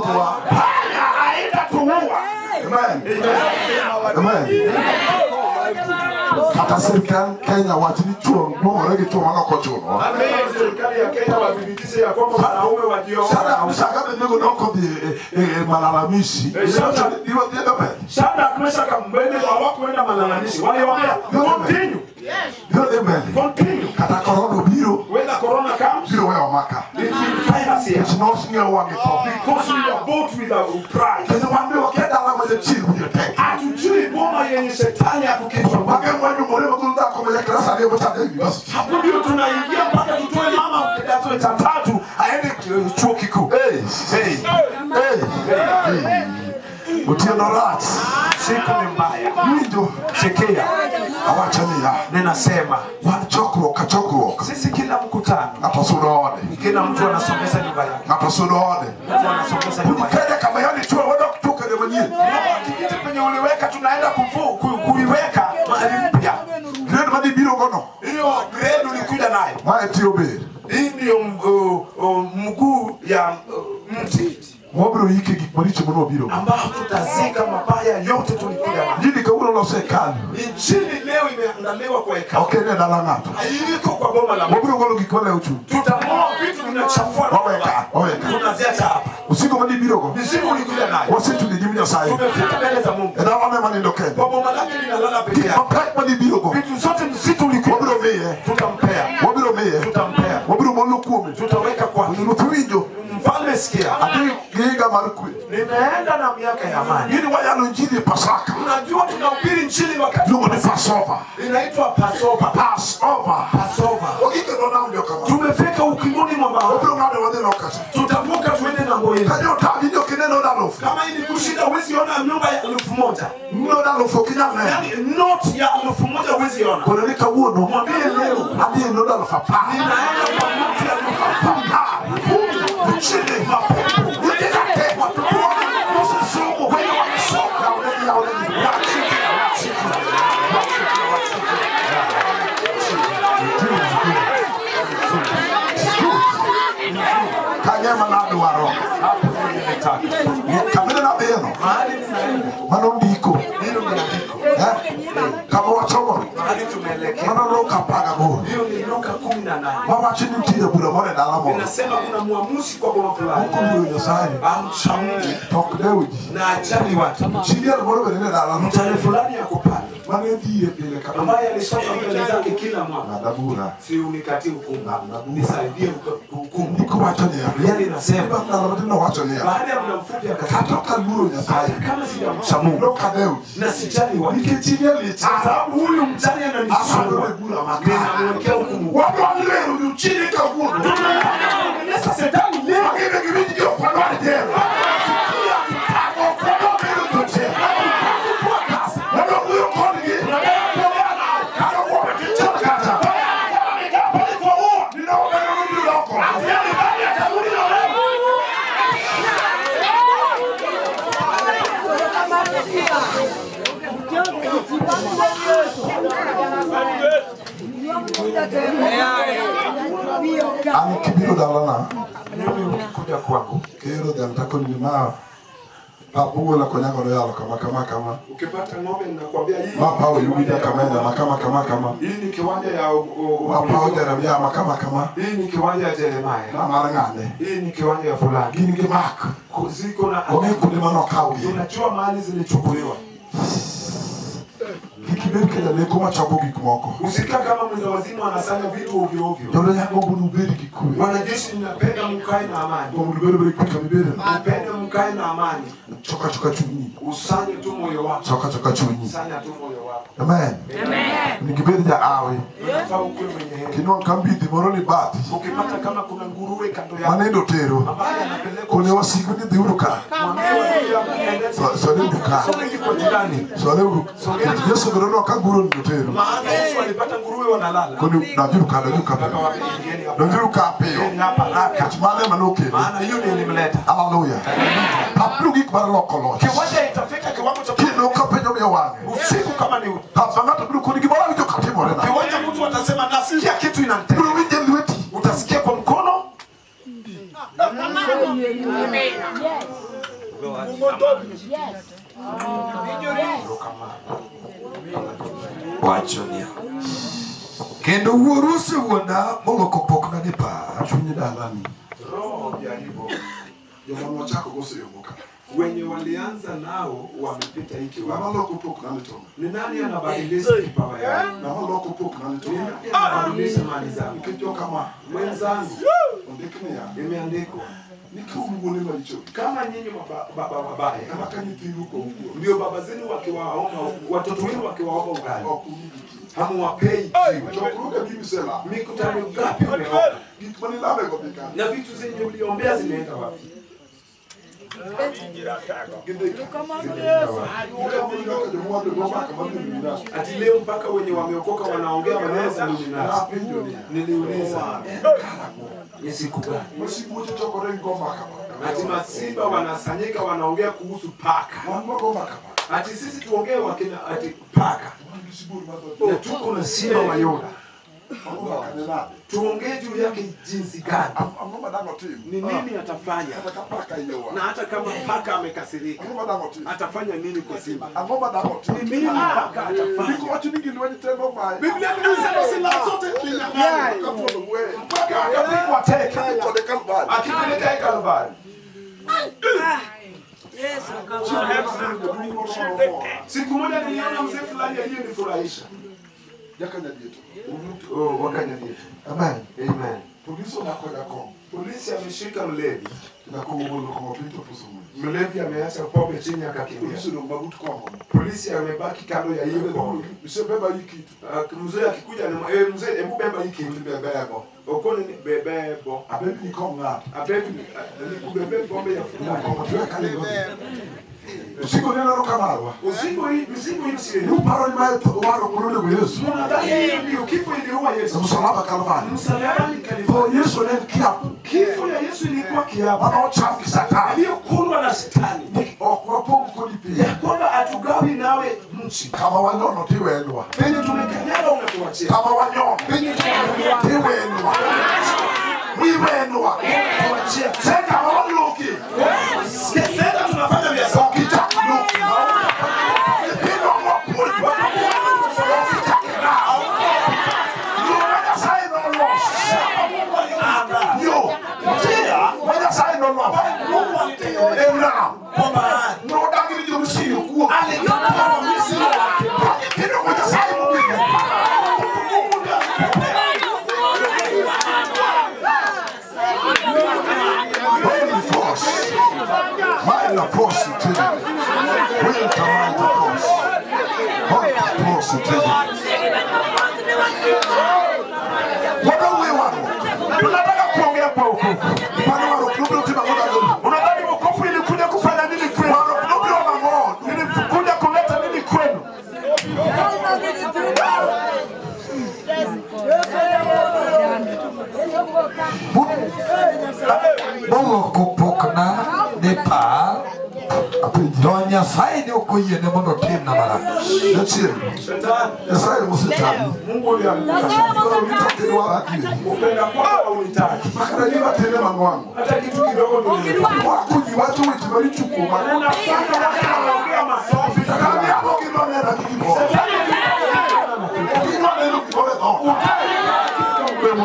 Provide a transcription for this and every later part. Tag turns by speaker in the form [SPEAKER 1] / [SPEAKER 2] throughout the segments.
[SPEAKER 1] budhwa.
[SPEAKER 2] Panya haitatuua.
[SPEAKER 1] Amen. Amen. Kata sirkal Kenya wacho ni chuo mong'ore gi chuo manok ochuno.
[SPEAKER 2] Kama serikali ya Kenya wathibitishe ya kwamba wanaume wajioa.
[SPEAKER 1] Sana usaka benego noko dhi e malalamishi. Iwa dhi mbele.
[SPEAKER 2] Shadrach, Meshach na Abednego hawakuenda malalamishi, waliwaambia continue,
[SPEAKER 1] Biro dhi mbele.
[SPEAKER 2] continue.
[SPEAKER 1] Kata korona obiro,
[SPEAKER 2] Whether corona comes,
[SPEAKER 1] biro weyo maka.
[SPEAKER 2] it will find us here
[SPEAKER 1] Nikech nosing'iew gi tho.
[SPEAKER 2] because we are bought with a price.
[SPEAKER 1] Kendo wan be wakia dala ma jachien wiye tek.
[SPEAKER 2] Hatujui boma yenye shetani hakukichwa.
[SPEAKER 1] Mage mwanyumore magolo dhako ma nyaka klas ariyo mochako e university.
[SPEAKER 2] Hapo ndio tunaingia mpaka tutoe mama kidato cha tatu aende chuo kikuu.
[SPEAKER 1] Hey, hey, hey, hey. Otieno rach.
[SPEAKER 2] Siku ni mbaya.
[SPEAKER 1] Winjo,
[SPEAKER 2] Sikia,
[SPEAKER 1] awacho niya,
[SPEAKER 2] ninasema
[SPEAKER 1] wan chokruok ka chokruok,
[SPEAKER 2] sisi kila mkutano,
[SPEAKER 1] ng'ato sudo ode,
[SPEAKER 2] kila mtu anasomesha nyumba yake,
[SPEAKER 1] ng'ato sudo ode.
[SPEAKER 2] mtu anasomesha nyumba yake.
[SPEAKER 1] Kenya kama yani chuo wadok chuo kede manyien.
[SPEAKER 2] Kijiti penye uliweka tunaenda kuiweka mahali mpya.
[SPEAKER 1] Grade madhi biro gono,
[SPEAKER 2] Hiyo grade ulikuja nayo,
[SPEAKER 1] mae tiyo ber.
[SPEAKER 2] hii ndiyo mguu ya mti
[SPEAKER 1] Wabiro yike gik maricho manwabiro.
[SPEAKER 2] ambao tutazika mabaya yote tulikuja nayo.
[SPEAKER 1] Injili kawuono loso hekalu,
[SPEAKER 2] Injili leo imeandaliwa kwa hekalu,
[SPEAKER 1] ok en e dala ng'ato.
[SPEAKER 2] haiko kwa boma la Mungu.
[SPEAKER 1] Wabiro golo gik malewo chuny.
[SPEAKER 2] Tutamoa vitu vinachafua,
[SPEAKER 1] Waweka, waweka.
[SPEAKER 2] tunaziacha hapa.
[SPEAKER 1] Usiku madhi birogo,
[SPEAKER 2] Mizigo ulikuja nayo,
[SPEAKER 1] wasechuno e nyim Nyasaye.
[SPEAKER 2] tumefika mbele za Mungu.
[SPEAKER 1] E dalane manindo kende.
[SPEAKER 2] Kwa boma lake linalala peke
[SPEAKER 1] Gik
[SPEAKER 2] yake,
[SPEAKER 1] mapek madhi birogo,
[SPEAKER 2] vitu zote mzito ulikuja,
[SPEAKER 1] wabiro miye,
[SPEAKER 2] tutampea,
[SPEAKER 1] wabiro miye,
[SPEAKER 2] tutampea,
[SPEAKER 1] wabiro molo kuome.
[SPEAKER 2] tutaweka kwake.
[SPEAKER 1] Ruoth winjo,
[SPEAKER 2] Mfalme, sikia,
[SPEAKER 1] adhi gi higa mar kwe.
[SPEAKER 2] nimeenda na miaka ya amani.
[SPEAKER 1] Gini wayalo injili e Pasaka.
[SPEAKER 2] Unajua tunahubiri injili wakati
[SPEAKER 1] Iluongo ni Passover.
[SPEAKER 2] inaitwa Passover.
[SPEAKER 1] Passover.
[SPEAKER 2] Passover.
[SPEAKER 1] Ogik e dho nam jokama.
[SPEAKER 2] Tumefika ukingoni mwa bahari,
[SPEAKER 1] Wabiro ng'ado wadhi loka cha.
[SPEAKER 2] tutavuka tuende ng'ambo ile.
[SPEAKER 1] Ka jotami ni ok ineno alufu.
[SPEAKER 2] Kama ili kushinda huwezi ona nyumba ya 1000.
[SPEAKER 1] Noda alufu ok inyal neno.
[SPEAKER 2] Yaani note ya 1000 huwezi ona.
[SPEAKER 1] Koro ni kawuono
[SPEAKER 2] Mwambie leo
[SPEAKER 1] adhi e noda 10,000.
[SPEAKER 2] ninaenda kwa note ya 10,000.
[SPEAKER 1] Chini mapepo. Nyithinda te. Mosesomo. Wenye wamesomo. Yaonegi, yaonegi. Wachike, wachike. Wachike, wachike. Kanye manadwaro.
[SPEAKER 2] Hapo ndio nimetaka.
[SPEAKER 1] Kamene nadhiyeno.
[SPEAKER 2] Mahali ninaenda
[SPEAKER 1] Mano ndiko.
[SPEAKER 2] hilo ni andiko.
[SPEAKER 1] Eh? Kama wachomo.
[SPEAKER 2] Mahali tumeelekea.
[SPEAKER 1] Mano Luka 18.
[SPEAKER 2] Hiyo ni Luka 18.
[SPEAKER 1] Mawacho ni nitie jabura moro e dala moro.
[SPEAKER 2] Inasema kuna muamuzi kwa boma fulani.
[SPEAKER 1] Mokoluoro Nyasaye.
[SPEAKER 2] Amcha Mungu
[SPEAKER 1] To ok dew ji.
[SPEAKER 2] na ajali watu.
[SPEAKER 1] Chi liel moro bende ne dalano.
[SPEAKER 2] Mjane fulani yako pale
[SPEAKER 1] Mane dhiye pile ka pile.
[SPEAKER 2] ambaye alisonga mbele zake kila mwaka.
[SPEAKER 1] Ng'ada bura.
[SPEAKER 2] Si unikatie hukumu, nisaidie hukumu.
[SPEAKER 1] Ndiko wacho niya.
[SPEAKER 2] Yeye inasema
[SPEAKER 1] Bang' ndalo matin nowacho niya.
[SPEAKER 2] baada ya muda mfupi akasema,
[SPEAKER 1] Kata ok aluoro Nyasaye.
[SPEAKER 2] kama sijamcha Mungu
[SPEAKER 1] Nok adew ji.
[SPEAKER 2] na sijali watu,
[SPEAKER 1] Nikech in e lich.
[SPEAKER 2] kwa sababu huyu mjane
[SPEAKER 1] Ang'ado
[SPEAKER 2] ananisumbua,
[SPEAKER 1] ne bura makare.
[SPEAKER 2] ninamwekea hukumu.
[SPEAKER 1] Wadwa lero odiochieng'ni kawuono.
[SPEAKER 2] Tunamuongelesha shetani leo.
[SPEAKER 1] Wagine giwinj ni ok wadwar jela. Ok wadwa bedo jochir. Wadwa wuoyo kodgi. Kata kuome tin chon kata. Ni nowabedo nobiro loko. An kibiro dalana,
[SPEAKER 2] Mimi ukikuja kwangu,
[SPEAKER 1] kihero dhiang' takoni ni ma pap wuola konyago noyalo kama kama kama.
[SPEAKER 2] ukipata ng'ombe ninakwambia hii
[SPEAKER 1] Ma pawo yugi jakamenya ma kama kama kama.
[SPEAKER 2] hii ni kiwanja ya
[SPEAKER 1] Ma pawo Jeremia ma kama kama.
[SPEAKER 2] hii ni kiwanja ya Jeremiah,
[SPEAKER 1] Ma mar ng'ane.
[SPEAKER 2] hii ni kiwanja ya fulani,
[SPEAKER 1] Gin gi mak.
[SPEAKER 2] ziko na
[SPEAKER 1] Ong'e kuonde manokawgie.
[SPEAKER 2] unajua mahali zilichukuliwa.
[SPEAKER 1] Kik ibed ka jaleko machoko gik moko.
[SPEAKER 2] Usikaa kama mwenda wazimu anasanya vitu ovyo ovyo.
[SPEAKER 1] Jolweny agombo ni ubed gi kwe.
[SPEAKER 2] Wanajeshi, ninapenda mkae na amani,
[SPEAKER 1] Agombo ni ubed gi kwe kama ibedo.
[SPEAKER 2] napenda mkae na amani.
[SPEAKER 1] Choka choka chunyi.
[SPEAKER 2] Usanye tu moyo wako,
[SPEAKER 1] Choka choka chunyi.
[SPEAKER 2] usanya tu moyo wako.
[SPEAKER 1] Amen. Onego ibed jaawi.
[SPEAKER 2] Unafaa ukuwe mwenye heri.
[SPEAKER 1] Kinwang'o ka mbidhi moro ni bathi
[SPEAKER 2] Ukipata kama kuna nguruwe kando yako
[SPEAKER 1] manindo tero.
[SPEAKER 2] ambaye anapelekwa,
[SPEAKER 1] Kone wasigu ni dhiuru ka.
[SPEAKER 2] mwambie wadui yako, endeni.
[SPEAKER 1] Soneuru ka.
[SPEAKER 2] Sogeni kwa jirani,
[SPEAKER 1] Soneuru. Yesu bende nonwang'o ka nguro nindo tero.
[SPEAKER 2] maana Yesu alipata nguruwe wanalala,
[SPEAKER 1] Koni donjuru ka, donjuru ka piyo.
[SPEAKER 2] akawaambia ingieni hapa,
[SPEAKER 1] Donjuru ka piyo.
[SPEAKER 2] ingieni hapa haraka,
[SPEAKER 1] Nikech mano ema nokele.
[SPEAKER 2] maana hiyo ndio ilimleta.
[SPEAKER 1] Haleluya. Pap biro gik mar loko loch.
[SPEAKER 2] Kiwanja itafika kiwango cha
[SPEAKER 1] Kendo ka penjo miyo wang'e.
[SPEAKER 2] usiku kama ni
[SPEAKER 1] Pap ma ng'ato biro koni gimoro awinjo katimore na.
[SPEAKER 2] kiwanja, mtu atasema nasikia kitu inanitendeka.
[SPEAKER 1] Biro winjo e lweti.
[SPEAKER 2] Utasikia kwa mkono.
[SPEAKER 1] Wacho niya, kendo wuoru osewuonda moloko pokna ni par.
[SPEAKER 3] Chuny dalani.
[SPEAKER 2] Roho jaribu.
[SPEAKER 3] Joma nochako goseyomoka.
[SPEAKER 2] Wenye walianza nao wamepita hiki
[SPEAKER 3] Ng'ama
[SPEAKER 2] wapi?
[SPEAKER 3] loko pok nani to?
[SPEAKER 2] Ni nani anabadilisha kipawa yangu?
[SPEAKER 3] Ng'ama loko pok nani to?
[SPEAKER 2] Ni nani anabadilisha mali zangu?
[SPEAKER 3] Nikech jokama
[SPEAKER 2] Mwenzangu,
[SPEAKER 3] ondik niya,
[SPEAKER 2] imeandikwa
[SPEAKER 3] ni ka un wuone maricho,
[SPEAKER 2] kama nyinyi baba wabaya,
[SPEAKER 3] kata ka nyithindu kowuo,
[SPEAKER 2] ndio baba zenu wakiwaomba, watoto wenu wakiwaomba ugali,
[SPEAKER 3] ok umigi kite.
[SPEAKER 2] hamuwapei jiwe.
[SPEAKER 3] Chokruoge biro sela.
[SPEAKER 2] Mikutano ngapi umeomba
[SPEAKER 3] Gik manilamego dhi kanye?
[SPEAKER 2] na vitu zenye uliombea zinaenda wapi?
[SPEAKER 3] Gidhi
[SPEAKER 2] Zinaenda wapi?
[SPEAKER 3] Kaka jomwandu go mbaka madhi Illuminati.
[SPEAKER 2] Ati leo mpaka wenye wameokoka wanaongea maneno za Illuminati.
[SPEAKER 3] Napenjo niya,
[SPEAKER 2] Niliuliza, ni siku gani?
[SPEAKER 3] masibuoche chokore gi go mbaka ma.
[SPEAKER 2] Ati masimba wanasanyika wanaongea kuhusu paka.
[SPEAKER 3] Wan wago mbaka ma.
[SPEAKER 2] Ati sisi tuongee wakina ati paka,
[SPEAKER 3] Wan gi sibuor mar dhood
[SPEAKER 2] na tuko na simba wa Yuda,
[SPEAKER 3] Wago mbaka ne nade?
[SPEAKER 2] tuongee juu yake jinsi gani?
[SPEAKER 3] Ang'o ma dang' otim?
[SPEAKER 2] Ni nini atafanya?
[SPEAKER 3] Kata ka paka iye
[SPEAKER 2] Na
[SPEAKER 3] owang'.
[SPEAKER 2] hata kama paka amekasirika,
[SPEAKER 3] Ang'o ma dang' otim?
[SPEAKER 2] atafanya nini kwa simba?
[SPEAKER 3] Ang'o ma dang' otim?
[SPEAKER 2] Ni nini paka
[SPEAKER 3] Ndiko
[SPEAKER 2] atafanya?
[SPEAKER 3] wacho ni gilweny te nomaye.
[SPEAKER 2] Biblia inasema silaha zote zilinyang'anywa
[SPEAKER 3] Ka thuon ogweye.
[SPEAKER 2] mpaka akapigwa teke,
[SPEAKER 3] Kode Kalvari.
[SPEAKER 2] akipeleka Kalvari.
[SPEAKER 3] Jaduong' moro manomor.
[SPEAKER 2] Siku moja niliona mzee fulani aliyenifurahisha,
[SPEAKER 3] Jakanyadieto.
[SPEAKER 2] mtu oh, wakanyadieto.
[SPEAKER 3] Amen.
[SPEAKER 2] Amen.
[SPEAKER 3] Polisi omako jakong'o.
[SPEAKER 2] Polisi ameshika mlevi,
[SPEAKER 3] Jakong'o ogolo kong'o piny to puso ng'wech.
[SPEAKER 2] mlevi ameacha pombe chini akakimbia.
[SPEAKER 3] Polisi odong' magut kong'o.
[SPEAKER 2] Polisi amebaki kando ya hiyo pombe.
[SPEAKER 3] Isebeba hii kitu.
[SPEAKER 2] Ah, mzee akikuja ni eh, mzee hebu beba hii kitu.
[SPEAKER 3] Bebego.
[SPEAKER 2] Okoni ni bebebo.
[SPEAKER 3] Abebi ni kong ng'ato.
[SPEAKER 2] Abebi nikubebe pombe ya fulani.
[SPEAKER 3] Kong'o to eka nigo. Usiku neno kamarwa.
[SPEAKER 2] Usiku hii msiku hii si
[SPEAKER 3] Uparo ni mae warruok monego Yesu.
[SPEAKER 2] Mnadhani hiyo ndio kifo iliua
[SPEAKER 3] E
[SPEAKER 2] Yesu.
[SPEAKER 3] msalaba Kalvari.
[SPEAKER 2] Msalabani Kalvari.
[SPEAKER 3] Tho Yesu ne en kiapo
[SPEAKER 2] Kifo ya Yesu ilikuwa kiapo
[SPEAKER 3] mane ocham gi Satan.
[SPEAKER 2] iliyokulwa na shetani,
[SPEAKER 3] Ni ok wapog kodi piny.
[SPEAKER 2] ya kwamba hatugawi nawe nchi.
[SPEAKER 3] Kama wanyono tiwenwa.
[SPEAKER 2] Penye tumekanyaga unatuachia,
[SPEAKER 3] Kama wanyono
[SPEAKER 2] penye tumekanyaga
[SPEAKER 3] tiwenwa. Wiwenwa.
[SPEAKER 2] tuachia.
[SPEAKER 3] Seka waluki.
[SPEAKER 2] Sasa tunafanya biashara
[SPEAKER 3] Ok ichak luki. Nyithindo mwapuonj ok ichak iraw. Yo ma Nyasaye nolos. Yo.
[SPEAKER 2] njia
[SPEAKER 3] Ma Nyasaye nolos.
[SPEAKER 2] Mungu alitengeneza
[SPEAKER 3] E nam.
[SPEAKER 2] kwa bahari,
[SPEAKER 3] Nodagi ni jo-Misri okuo.
[SPEAKER 2] alikataa Wamisri wake.
[SPEAKER 3] Ka nyithindo ma Nyasaye mogwedho.
[SPEAKER 2] Mungu ndiye alitupea.
[SPEAKER 3] Holy force. Maila force itini. Winter mighty force. Holy force itini. Wadau we warruok.
[SPEAKER 1] Tunataka kuongea kwa wokovu.
[SPEAKER 3] Mano warruok nobiro timo ang'o ndalo?
[SPEAKER 1] Unadhani wokovu ilikuja kufanya nini kwenu?
[SPEAKER 3] Warruok nobiro ang'o?
[SPEAKER 1] Ilikuja kuleta nini kwenu? Moloko pokna ne par to Nyasaye ne ok oyiene mondo otimna marach.
[SPEAKER 3] Jachien.
[SPEAKER 2] Shetani,
[SPEAKER 3] Nyasaye mosechami.
[SPEAKER 2] Mungu ndiye alikupa.
[SPEAKER 3] Koro rito kidwara adier.
[SPEAKER 2] Upenda kwako haunitaki.
[SPEAKER 3] Makata gima tine mang'wango.
[SPEAKER 2] Hata kitu kidogo ndio.
[SPEAKER 3] Wako ji wacho weche maricho kuoma.
[SPEAKER 2] Unafanya watu wanaongea masofi.
[SPEAKER 3] Kamiamo gidwa nena gi gimoro. Gidwa neno gimoro e dhoot.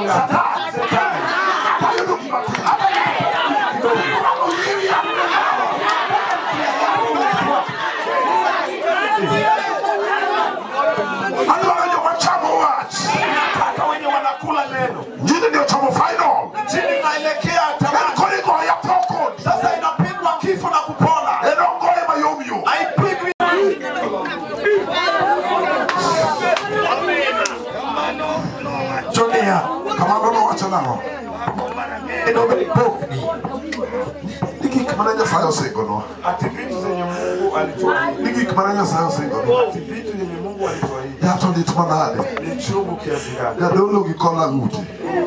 [SPEAKER 3] Satan. Ayudo gima tin. Orwako yiri. Adwaro joma chamo wach.
[SPEAKER 2] Nataka wenye wanakula neno.
[SPEAKER 3] Nyinyi ndio chamo final.
[SPEAKER 2] Chini inaelekea
[SPEAKER 3] En
[SPEAKER 2] tamati.
[SPEAKER 3] koro igoya pokon.
[SPEAKER 2] Sasa inapigwa kifo na kupona.
[SPEAKER 3] En ongoye mayom yom.
[SPEAKER 2] Haipigwi.
[SPEAKER 1] To niya,
[SPEAKER 3] Kamano nowacho nang'o?
[SPEAKER 1] enobed pokni.
[SPEAKER 3] Ni gik mane Nyasaye osingonwa.
[SPEAKER 2] Ati vitu zenye Mungu alituahidi.
[SPEAKER 3] Ni gik mane Nyasaye osingonwa.
[SPEAKER 2] Ati vitu yenye Mungu alituahidi
[SPEAKER 3] Yato lit manade.
[SPEAKER 2] ni chungu kiasi gani?
[SPEAKER 3] Jadolo gi kola ng'ute.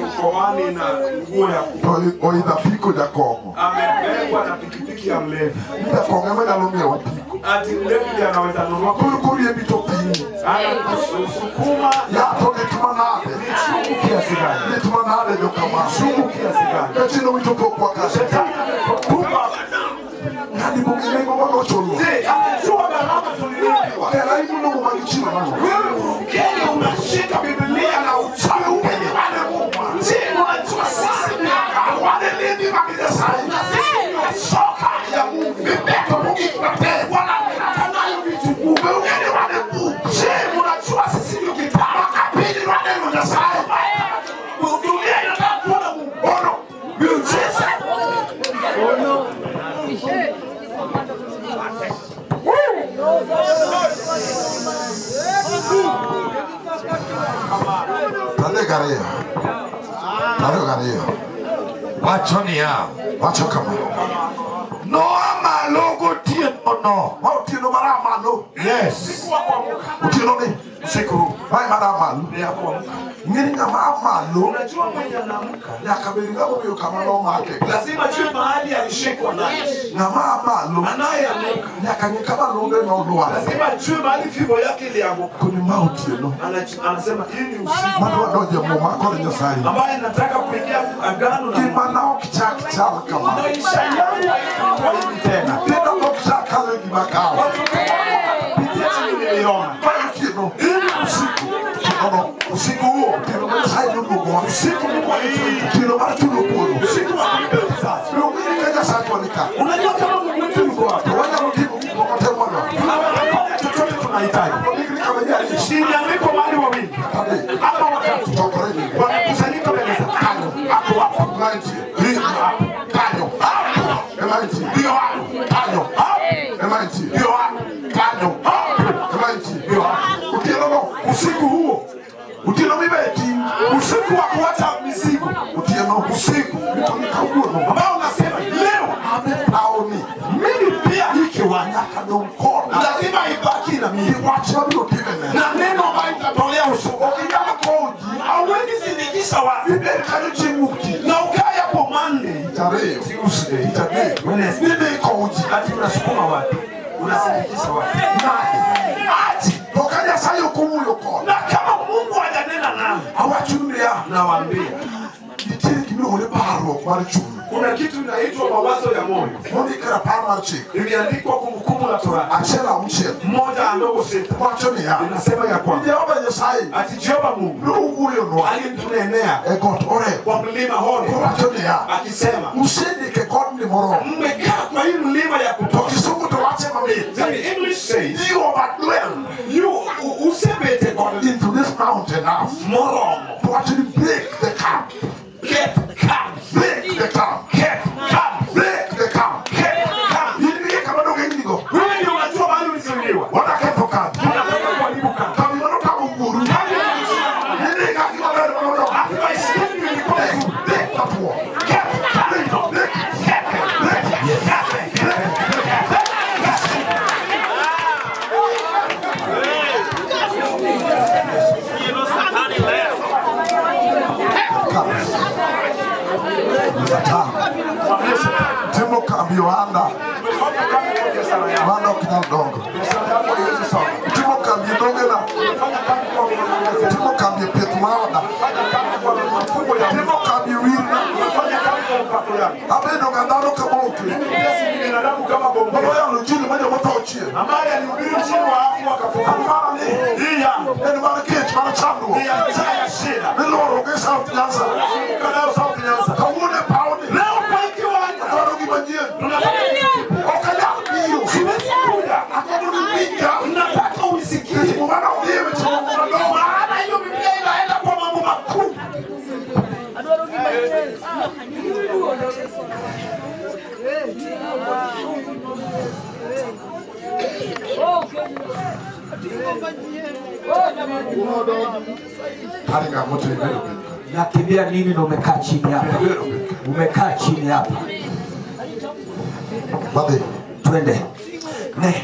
[SPEAKER 2] Mkoani na nguo ya
[SPEAKER 3] To oidho apiko jakong'o.
[SPEAKER 2] amebebwa na pikipiki ya mlevi.
[SPEAKER 3] Ni jakong'o ema nyalo ng'iewo apiko.
[SPEAKER 2] Ati mlevi ndiye anaweza nunua,
[SPEAKER 3] Koro koriembi to pimi.
[SPEAKER 2] anakusukuma.
[SPEAKER 3] Yato lit manade.
[SPEAKER 2] Ni chungu kiasi gani?
[SPEAKER 3] Lit manade jokama.
[SPEAKER 2] Chungu kiasi gani?
[SPEAKER 3] Jachien owito pokwa ka.
[SPEAKER 2] Shetani ametupa
[SPEAKER 3] Ng'ani bong'e
[SPEAKER 1] Tarik ariyo. Tarik ariyo.
[SPEAKER 4] Wacho niya,
[SPEAKER 1] Wacho kama.
[SPEAKER 4] Noa malo gotieno no.
[SPEAKER 1] Ma otieno mar aa malo.
[SPEAKER 4] Yes.
[SPEAKER 1] Otieno ni.
[SPEAKER 2] Usiku huu
[SPEAKER 1] Mae mar aa malo.
[SPEAKER 2] ni ya kuamka.
[SPEAKER 1] Ing'eni ng'ama aa malo
[SPEAKER 2] Unajua mwenye anaamka
[SPEAKER 1] nyaka bed ng'ama ong'eyo kama nomake.
[SPEAKER 2] Lazima ajue mahali alishikwa naye.
[SPEAKER 1] Ng'ama aa malo
[SPEAKER 2] Anayeamka
[SPEAKER 1] nyaka ng'e kama longe nolwar.
[SPEAKER 2] Lazima ajue mahali fimbo yake ilianguka.
[SPEAKER 1] Koni ma otieno.
[SPEAKER 2] Anasema hii ni usiku
[SPEAKER 1] Madwa donjo e muma kod Nyasaye.
[SPEAKER 2] Ambaye nataka kuingia agano na
[SPEAKER 1] Ngimana ok chak chal kama.
[SPEAKER 2] Maisha yangu haitakuwa hivi tena.
[SPEAKER 1] Nyithinda ok chak kalo gima kawo.
[SPEAKER 2] Watoto wangu watapitia chini niliona.
[SPEAKER 1] Ma otieno.
[SPEAKER 2] Hii ni usiku.
[SPEAKER 1] Otieno.
[SPEAKER 2] Usiku huo
[SPEAKER 1] Otieno ma Nyasaye noluongowa.
[SPEAKER 2] Usiku Mungu alituita.
[SPEAKER 1] Otieno mar chulo kuoro.
[SPEAKER 2] Usiku wa kulipa kisasi.
[SPEAKER 1] Ong'e ka Nyasaye ni ka.
[SPEAKER 2] Unajua kama Mungu wetu yuko wapi?
[SPEAKER 1] To wanyalo timo gik moko te mwadwaro.
[SPEAKER 2] Tunaweza kufanya chochote tunahitaji.
[SPEAKER 1] Ondikni kama ji ariyo.
[SPEAKER 2] Iliandikwa mahali wawili
[SPEAKER 1] Kata adek.
[SPEAKER 2] Ama watatu
[SPEAKER 1] Chokore ni.
[SPEAKER 2] Wamekusanyika mbele za
[SPEAKER 1] Kanyo.
[SPEAKER 2] hapo hapo.
[SPEAKER 1] Ema nitie. Hapo. Kanyo.
[SPEAKER 2] Hapo.
[SPEAKER 1] Ema nitie.
[SPEAKER 2] Ndio hapo.
[SPEAKER 1] Kanyo.
[SPEAKER 2] Hapo.
[SPEAKER 1] Ema nitie.
[SPEAKER 2] Ndio hapo.
[SPEAKER 1] Kanyo.
[SPEAKER 2] Hapo.
[SPEAKER 1] Ema nitie.
[SPEAKER 2] Ndio hapo.
[SPEAKER 1] Otieno no.
[SPEAKER 2] Usiku huo
[SPEAKER 1] Otieno mibeti.
[SPEAKER 2] Usiku wa kuacha mizigo.
[SPEAKER 1] Otieno.
[SPEAKER 2] Usiku
[SPEAKER 1] Mikoni kawuono.
[SPEAKER 2] Ambao unasema leo
[SPEAKER 1] Abe paoni.
[SPEAKER 2] Mimi pia hii kiwanja
[SPEAKER 1] Nyaka dong koda.
[SPEAKER 2] Lazima ibaki na mimi.
[SPEAKER 1] Gi wach mabiro timene.
[SPEAKER 2] Na neno ambayo itatolea ushuhuda.
[SPEAKER 1] Ok inyal kowo ji.
[SPEAKER 2] Hauwezi sindikisha watu.
[SPEAKER 1] Ibed kanyo chieng' wuok tich.
[SPEAKER 2] Na ukae hapo Monday,
[SPEAKER 1] Tich ariyo.
[SPEAKER 2] Tuesday,
[SPEAKER 1] Tich adek.
[SPEAKER 2] Wednesday.
[SPEAKER 1] Nidhi kowo ji.
[SPEAKER 2] Ati unasukuma watu. Unasindikisha watu.
[SPEAKER 1] Nade.
[SPEAKER 2] Ati.
[SPEAKER 1] To ka Nyasaye ok owuoyo koda.
[SPEAKER 2] Na kama Mungu hajanena nami,
[SPEAKER 1] Awachonu niya.
[SPEAKER 2] Nawaambia.
[SPEAKER 1] Nitiere gimiluongo ni parruok mar chuny.
[SPEAKER 2] Kuna kitu inaitwa mawazo ya moyo.
[SPEAKER 1] Mondik e rapar mar chik.
[SPEAKER 2] Imeandikwa Kumbukumbu la Torati.
[SPEAKER 1] 1:6.
[SPEAKER 2] 1:6.
[SPEAKER 1] Wacho niya.
[SPEAKER 2] Inasema ya kwamba
[SPEAKER 1] Jehova Nyasaye
[SPEAKER 2] ati Jehova Mungu
[SPEAKER 1] nowuoyonwa
[SPEAKER 2] alimtunenea
[SPEAKER 1] e got Horeb.
[SPEAKER 2] kwa mlima Horeb
[SPEAKER 1] Kowacho niya.
[SPEAKER 2] Akisema
[SPEAKER 1] Usendik e godni moromo.
[SPEAKER 2] Mmekaa kwa hii mlima ya
[SPEAKER 1] To
[SPEAKER 2] kutosha.
[SPEAKER 1] kisungu to wache mamit.
[SPEAKER 2] The English says
[SPEAKER 1] You overdwell
[SPEAKER 2] you usebete god
[SPEAKER 1] into this mountain now.
[SPEAKER 2] Moromo.
[SPEAKER 1] To actually break the camp.
[SPEAKER 2] Get camp.
[SPEAKER 1] Break the camp.
[SPEAKER 2] Get camp.
[SPEAKER 1] Break the camp.
[SPEAKER 2] Get camp.
[SPEAKER 1] In gi kama donge indigo.
[SPEAKER 2] Wewe ndio unajua mahali ulizuiliwa.
[SPEAKER 1] Wanaketho kambi.
[SPEAKER 2] Unataka kuharibu kambi.
[SPEAKER 1] Kambi manotamo wuoru.
[SPEAKER 2] Kambi ya
[SPEAKER 1] Nidhi ka gima ber manodongo.
[SPEAKER 2] Ati baiskeli ilikuwa nzuri.
[SPEAKER 1] Break that wall.
[SPEAKER 2] Get camp.
[SPEAKER 1] Break, break,
[SPEAKER 2] Get
[SPEAKER 1] break.
[SPEAKER 2] Get
[SPEAKER 1] Satan. Timo kambi ohanda. Mano ok nyal dongo. Timo kambi e dongena. Timo kambi e pith mar oda. Timo kambi e wirna. Abedo ga dhano ka bonke. Manoyalo injili ma jomotho ochier.
[SPEAKER 2] Ambaye alihubiri injili wafu wakafufuka.
[SPEAKER 1] Aparo ni
[SPEAKER 2] Hii yangu
[SPEAKER 1] en mar kech mar chandruok.
[SPEAKER 2] Ni ya njaa ya shida.
[SPEAKER 1] Miluoro gi South Nyanza.
[SPEAKER 2] Tunazunguka nayo South Nyanza.
[SPEAKER 1] Kawuono e pawni.
[SPEAKER 2] Leo kwa hii kiwanja.
[SPEAKER 1] Adwaro gima nyien.
[SPEAKER 2] Tunataka kitu kipya.
[SPEAKER 1] Ok anyal biro.
[SPEAKER 2] Siwezi kuja.
[SPEAKER 1] Agombo ni winja.
[SPEAKER 2] Nataka unisikie.
[SPEAKER 1] Nikech muma no dhi e weche moko madongo.
[SPEAKER 2] Maana hiyo Biblia inaenda kwa mambo makuu.
[SPEAKER 1] Tarik ang'o to ibedo piny ka?
[SPEAKER 5] Nakimbia nini na umekaa chini hapa?
[SPEAKER 1] Ibedo piny ka.
[SPEAKER 5] Umekaa chini hapa.
[SPEAKER 1] Wadhi.
[SPEAKER 5] Twende. Ne,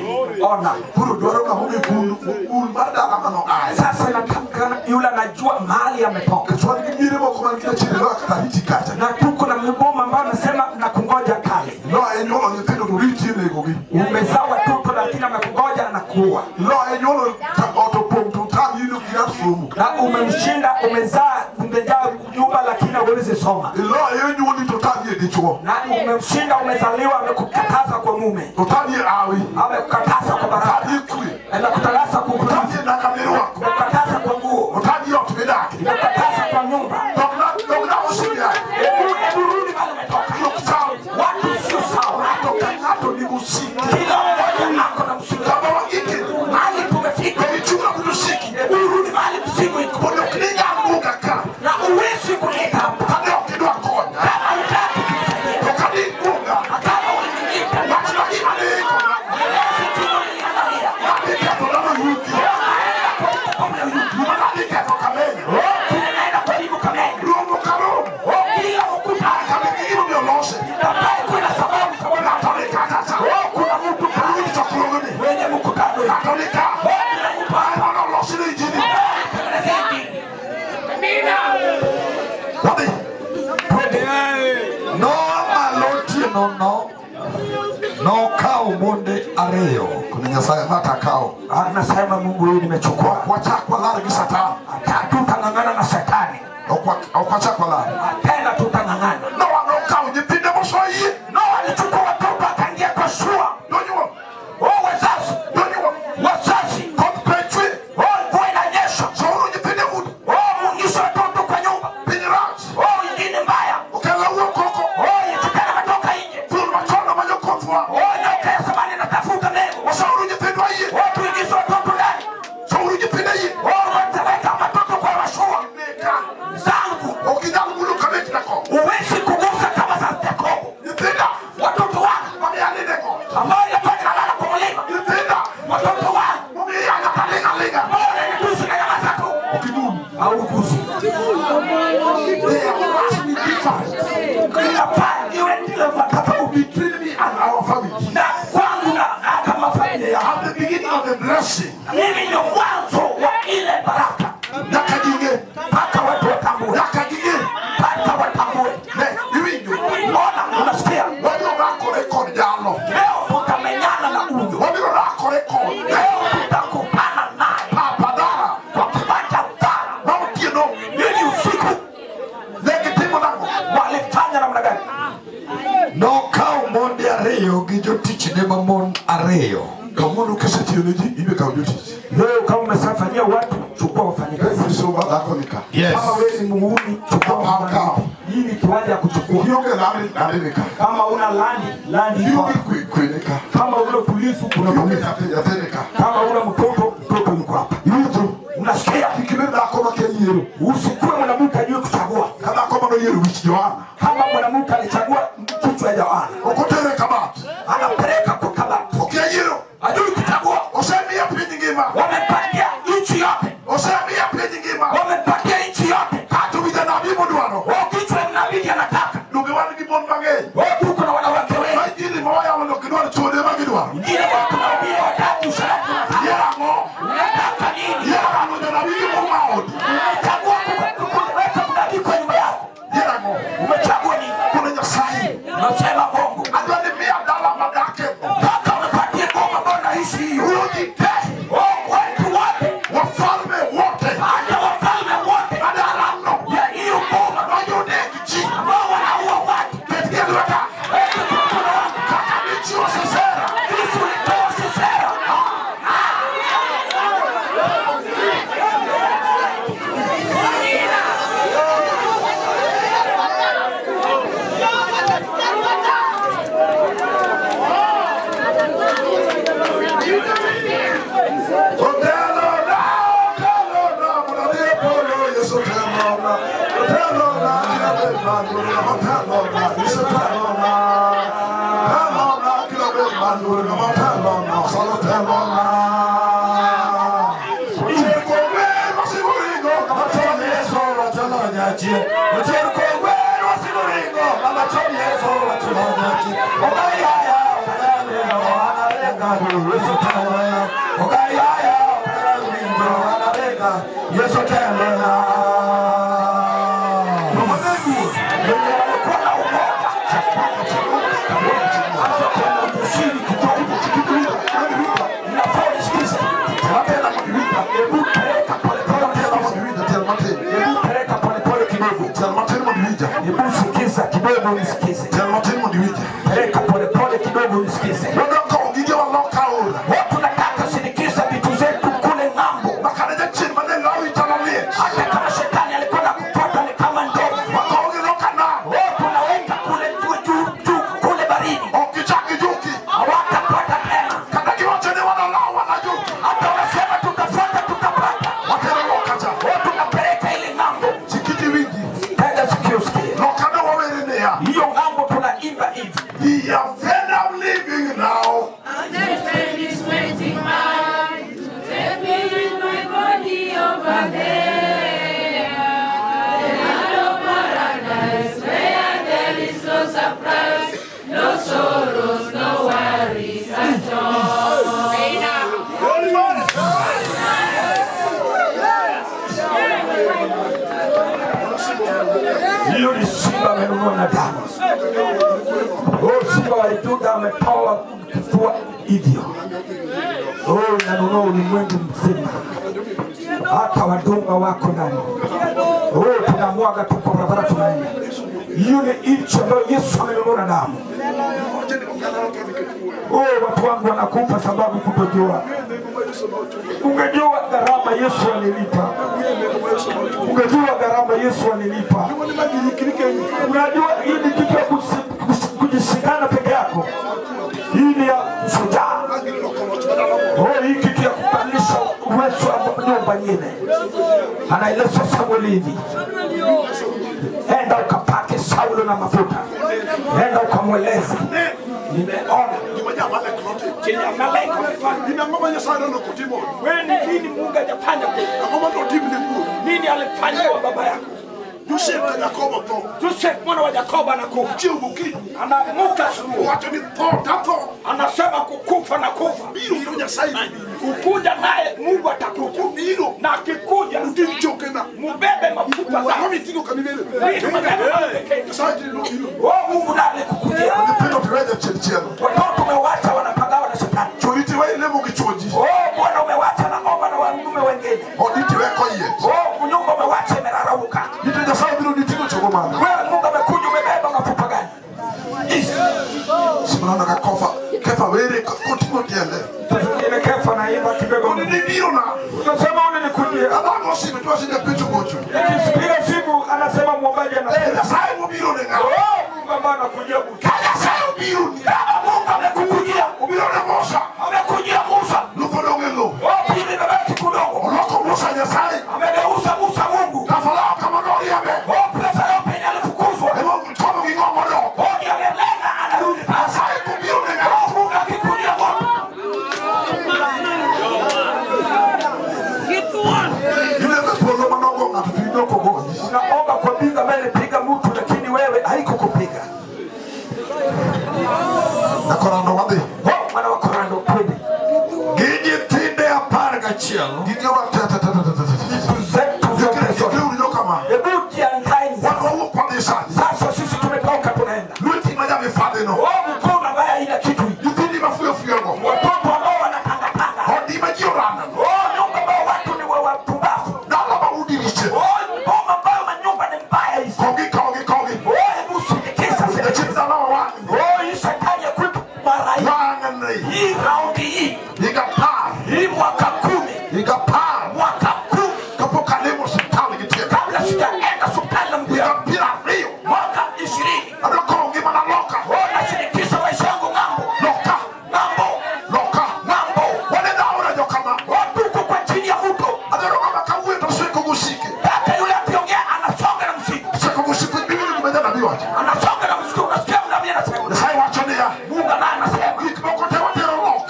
[SPEAKER 5] ona.
[SPEAKER 1] Koro dwaro ng'ama ong'e kul mar dala mano aye.
[SPEAKER 5] Sasa nataka yule anajua mahali ametoka.
[SPEAKER 1] Nikech wan gi miere moko man gi jachien loa kata riti kacha.
[SPEAKER 5] Na tuko na miboma ambayo anasema nakungoja kale.
[SPEAKER 1] Loa e nyuolo nyithindo to riti inegogi.
[SPEAKER 5] Umezaa watoto lakini amekugoja anakuua.
[SPEAKER 1] Loa e nyuolo ot opong' to otami yudo gir somo.
[SPEAKER 5] Na umemshinda, umezaa, umejaa nyumba lakini hauwezi soma.
[SPEAKER 1] Loa e nyuoli to otami e dichuo.
[SPEAKER 5] Na umemshinda, umezaliwa, amekukataza kwa mume.
[SPEAKER 1] Otami e awi.
[SPEAKER 5] Amekukataza kwa baraka.
[SPEAKER 1] Otami e kwe.
[SPEAKER 5] Amekukataza kwa utulivu.
[SPEAKER 1] Otami e nanga mirwako.
[SPEAKER 5] Amekukataza kwa nguo.
[SPEAKER 1] Otami e ot midake.
[SPEAKER 5] Amekukataza kwa nyumba.
[SPEAKER 1] Dogna usinya.
[SPEAKER 5] Hebu rudi mahali umetoka.
[SPEAKER 1] Ok chal.
[SPEAKER 5] Watu sio sawa.
[SPEAKER 1] Ng'ato ka ng'ato nigi osiki.
[SPEAKER 5] Kila mmoja ako na msingi.
[SPEAKER 1] Kama wagike.
[SPEAKER 5] Mahali tumefika.
[SPEAKER 1] To ichunga mondo osiki.
[SPEAKER 5] Hebu rudi mahali msingi iko.
[SPEAKER 1] Mondo ok inyal buga ka.
[SPEAKER 5] Na uwezi kuleta hapa.
[SPEAKER 1] Kane ok idwa konya.
[SPEAKER 5] Kama hutaki kumsaidia.
[SPEAKER 1] To kane ibuga.
[SPEAKER 4] gotieno no nokawo monde ariyo.
[SPEAKER 1] Kuna Nyasaye matakao.
[SPEAKER 5] Anasema Mungu, huyu nimechukua.
[SPEAKER 1] Wachak walar gi Satan.
[SPEAKER 5] Tutang'ang'ana na Shetani.
[SPEAKER 1] Ok wachak walar.
[SPEAKER 5] Tena tutang'ang'ana.
[SPEAKER 1] Noa nokawo nyithinde mosoyie.
[SPEAKER 5] Noa alichukua watoto akaingia kwa shua.
[SPEAKER 1] Nonyuol.
[SPEAKER 5] Oh, wazazi.
[SPEAKER 1] Nonyuol.
[SPEAKER 5] Wazazi.
[SPEAKER 1] Koth pe chwe.
[SPEAKER 5] Oh, mvua inanyesha.
[SPEAKER 1] Souru nyithinde udi.
[SPEAKER 5] Oh, muingishe watoto kwa nyumba.
[SPEAKER 1] Piny rach.
[SPEAKER 5] Oh, ingine mbaya.
[SPEAKER 1] Okelo wuok koko.
[SPEAKER 5] Oh, ichukana katoka nje.
[SPEAKER 1] Thuol machon manyo kothwa.
[SPEAKER 5] Oh, nyoka ya zamani inatafuta mbegu.
[SPEAKER 1] Wasouru nyithindwa yie.
[SPEAKER 5] Oh, tuingize watoto ndani.
[SPEAKER 1] Souru nyithinde yie.
[SPEAKER 5] Oh, wataweka watoto kwa mashua.
[SPEAKER 1] Neka.
[SPEAKER 5] Zangu.
[SPEAKER 1] Ok inyal mulo kabet Jakobo.
[SPEAKER 5] Huwezi kugusa kama za Yakobo.
[SPEAKER 1] Nyithinda.
[SPEAKER 5] Watoto wangu
[SPEAKER 1] Mamiyo aninde got.
[SPEAKER 5] ambao nilikuwa ninalala kwa mlima.
[SPEAKER 1] Nyithinda.
[SPEAKER 5] Watoto wangu
[SPEAKER 1] Momiyo iyanya to aling' aling'a.
[SPEAKER 5] ambao wananitusi na nyamaza tu.
[SPEAKER 1] Ok idum.
[SPEAKER 5] Haugusi.
[SPEAKER 1] There must be difference
[SPEAKER 5] Inafaa iwe ndio tofauti
[SPEAKER 1] between me and our family.
[SPEAKER 5] na kwangu na kama familia yangu.
[SPEAKER 1] At the beginning of the blessing,
[SPEAKER 5] Mimi ndio mwanzo wa ile baraka.
[SPEAKER 1] nyaka ji ng'e.
[SPEAKER 5] Mpaka watu watambue,
[SPEAKER 1] Nyaka ji ng'e.
[SPEAKER 5] mpaka watambue.
[SPEAKER 1] Ne, iwinjo.
[SPEAKER 5] Ona, unasikia?
[SPEAKER 1] Wabiro rakore kod jalo.
[SPEAKER 5] Leo tutamenyana na huyo,
[SPEAKER 1] Wabiro rakore kode.
[SPEAKER 5] leo tutakutana naye
[SPEAKER 1] Papa dara.
[SPEAKER 5] kwa kiwanja dhara.
[SPEAKER 1] Ma otieno.
[SPEAKER 5] Ili usiku
[SPEAKER 1] Ne gitimo nang'o?
[SPEAKER 5] walifanya namna gani?
[SPEAKER 4] Nokawo monde ariyo gi jotichne mamon ariyo.
[SPEAKER 1] Kawuono kisetiyo ne ji, ibe kawo jotich.
[SPEAKER 5] Leo kama umesafanyia watu, chukua wafanyikazi.
[SPEAKER 1] Misumba dhako ni ka.
[SPEAKER 4] Yes.
[SPEAKER 5] Kama wewe ni muhuni, chukua wafanyikazi. Hii ni kiwanja ya kuchukua.
[SPEAKER 1] Kionge lari, lari ni ka.
[SPEAKER 5] Kama una landi, landi iko
[SPEAKER 1] Kionge
[SPEAKER 5] hapa.
[SPEAKER 1] kwe kwe ni ka.
[SPEAKER 5] Kama una utulivu, kuna
[SPEAKER 1] Kionge
[SPEAKER 5] utulivu.
[SPEAKER 1] nyathi nyathi ni ka.
[SPEAKER 5] Kama una mtoto, mtoto yuko hapa.
[SPEAKER 1] Iwinjo.
[SPEAKER 5] Unasikia?
[SPEAKER 1] Kik ibed dhako makia yiero.
[SPEAKER 5] Usikuwe mwanamke ajue kuchagua.
[SPEAKER 1] Ka dhako manoyiero wich Johana.
[SPEAKER 5] Kama mwanamke alichagua kichwa ya Yohana,
[SPEAKER 1] Ok otere kabat.
[SPEAKER 5] anapeleka kwa kabati,
[SPEAKER 1] Okia yiero.
[SPEAKER 5] ajui kuchagua.
[SPEAKER 1] Osemiya piny ngima.
[SPEAKER 5] Wamepatia nchi yote,
[SPEAKER 1] Osemiya piny ngima.
[SPEAKER 5] wamepatia nchi yote.
[SPEAKER 1] Kata wi janabi modwaro.
[SPEAKER 5] Oh, kichwa mnabidi anataka.
[SPEAKER 1] Donge wan gi mon mang'eny.
[SPEAKER 5] Oh, tuko na wanawake wengi.
[SPEAKER 1] Ma injili ma wayalo ok gidwar chode ma gidwaro.
[SPEAKER 5] Ingine watu naubiri watatu usharati unataka.
[SPEAKER 1] Yiero ang'o?
[SPEAKER 5] Unataka nini?
[SPEAKER 1] Yiero ang'o janabi gi mon maodi?
[SPEAKER 5] Umechagua kuweka mnabii kwa nyumba yako.
[SPEAKER 1] Yiero ang'o?
[SPEAKER 5] Umechagua nini?
[SPEAKER 1] Kuna Nyasaye.
[SPEAKER 5] Unasema Mungu.
[SPEAKER 1] Adwa ni miya dala madake.
[SPEAKER 5] Mpaka unipatie ngoma ambayo naishi hiyo.
[SPEAKER 1] Ruodhi te.
[SPEAKER 5] Oh, watu wote,
[SPEAKER 1] Wafalme wote.
[SPEAKER 5] hata wafalme wote
[SPEAKER 1] Madalano.
[SPEAKER 5] ya hiyo ngoma
[SPEAKER 1] Ma joneg ji.
[SPEAKER 5] ambao wanaua watu.
[SPEAKER 1] Ketgi e lweta.
[SPEAKER 5] Weka kwa mkono wangu.
[SPEAKER 1] Kaka nichiwo Sisera.
[SPEAKER 5] Yesu ulitoa Sisera.
[SPEAKER 1] Otelo na, otelo na, mondo adhi e polo, Yesu otelo na. Otelo na, kila bed maluor, otelo na, Yesu otelo na. Otelo na, kila bed maluor, otelo na, Osalo otelo na. Ochier kogwen, wasigu ringo,
[SPEAKER 4] Machon Yesu wacholo nyachien. Ochier kogwen wasigu ringo. Machon Yesu wacholo nyachien. Ogayaya okarango anarenga Yesu telo ya. Ogayaya okarango anarenga Yesu telo ya.
[SPEAKER 5] Wenye walikuwa na umoja. Sasa kuna ujasiri kidogo. Inafaa unisikize. Hebu peleka polepole unisikize. Hebu peleka polepole kidogo.
[SPEAKER 1] Tiel matin mondo iwinja.
[SPEAKER 5] Hebu sikiza kidogo unisikize.
[SPEAKER 1] Tiel matin mondo iwinja.
[SPEAKER 5] Peleka polepole kidogo unisikize.
[SPEAKER 1] Wadwa kowo gigewa loka aora.
[SPEAKER 5] Watu nataka sindikiza vitu zetu kule ng'ambo.
[SPEAKER 1] Makane jachien mane lawi chalo liech.
[SPEAKER 5] Hata kama shetani alikuwa na kufuata ni kama ndogo.
[SPEAKER 1] Wakowogi loka nam.
[SPEAKER 5] Watu naweka kule juu juu juu kule baridi.
[SPEAKER 1] Ok gichak gijuki.
[SPEAKER 5] Hawatapata tena.
[SPEAKER 1] Kata giwacho ni wanalaw wanajuki.
[SPEAKER 5] Hata wanasema tutafuata tutapata.
[SPEAKER 1] Watero loka cha.
[SPEAKER 5] Watu napeleka ile ng'ambo.
[SPEAKER 1] Chikiti winji.
[SPEAKER 5] Tega sikio sikie.
[SPEAKER 1] Loka no wawere niya.
[SPEAKER 5] Hiyo ng'ambo tunaimba hivi.
[SPEAKER 1] The afraid I'm living now.
[SPEAKER 6] The train is waiting man to take me with my body over there. The land of paradise where there is no surprise, no sorrows, no worries at all.
[SPEAKER 5] Hiyo ni simba amenunua na damu. Oh, Simba wa Yuda ametoa kifua hivyo. Oh, nanunua ulimwengu mzima, hata wadunga wako ndani. Oh, tunamwaga tu kwa barabara tunaenda. Hiyo ni nchi ambayo Yesu amenunua na damu. Oh, watu wangu wanakufa sababu kutojua. Ungejua gharama Yesu alilipa, ungejua gharama Yesu alilipa. Unajua hii ni kitu ya kujishindana peke yako. Hii ni ya shujaa. Oh, hii kitu ya kubadilisha uwezo wa nyumba nyingine. Anaeleza Samueli hivi, enda ukapake Saulo na mafuta, enda ukamweleze nimeona chenye Amaleki wamefanya. Wewe ni nini Mungu hajafanya kwako? Nini alifanyiwa baba yako? Joseph mwana wa Yakobo anakufa, anaamuka asubuhi, anasema kukufa na kufa, kukuja naye Mungu atakuja, na akikuja mubebe mafuta zako. Nini maneno pekee? Oh, Mungu naye alikukujia. Watoto umewacha wanapagawa na shetani. Oh, Bwana umewacha na omba na wanaume wengine. Oh, nyumba umewacha imerarauka. Wewe Mungu amekuja umebeba mafuta gani? Sasa zingine Kefa naimba kibeba. Unasema ulinikujia. Nikipiga simu anasema mwombaji anasema. Oh, Mungu ambaye anakujia butu. Kama Mungu amekukujia, amekujia Musa. Oh, pili imebaki kidogo. Amegeuza Musa Mungu. Oh, Farao penye alifukuzwa. Oh, ndiye amelenga anarudi pale. Oh, Mungu akikujia moto. Unaomba kwa biga ambaye ilipiga mtu lakini wewe haikukupiga. Oh, mwana wa Korando twende.
[SPEAKER 4] Gi nyithinde 11
[SPEAKER 5] Vitu zetu zote zote. Hebu jiandaeni sasa. Sasa sisi tumetoka tunaenda. Oh, mkono ambaye haina kitu hii. Watoto ambao wanatangatanga. Oh, nyumba ambao watu ni wa wapumbavu. Oh, boma ambayo manyumba ni mbaya hizi. Oh, hebu sindikiza sasa. Oh, hii shetani ya kuipa mara hii. Hii raundi hii. Hii mwaka 10. Mwaka 10. Kabla sijaenda hospitali na mguu yangu. Mwaka 20. Oh, nashirikisha maisha yangu ng'ambo. Ng'ambo. Ng'ambo. Oh, tuko kwa chini ya mto. Hata yule akiongea anasonga na msitu. Anasonga na msitu. Unasikia mnabii anasema. Mungu naye anasema.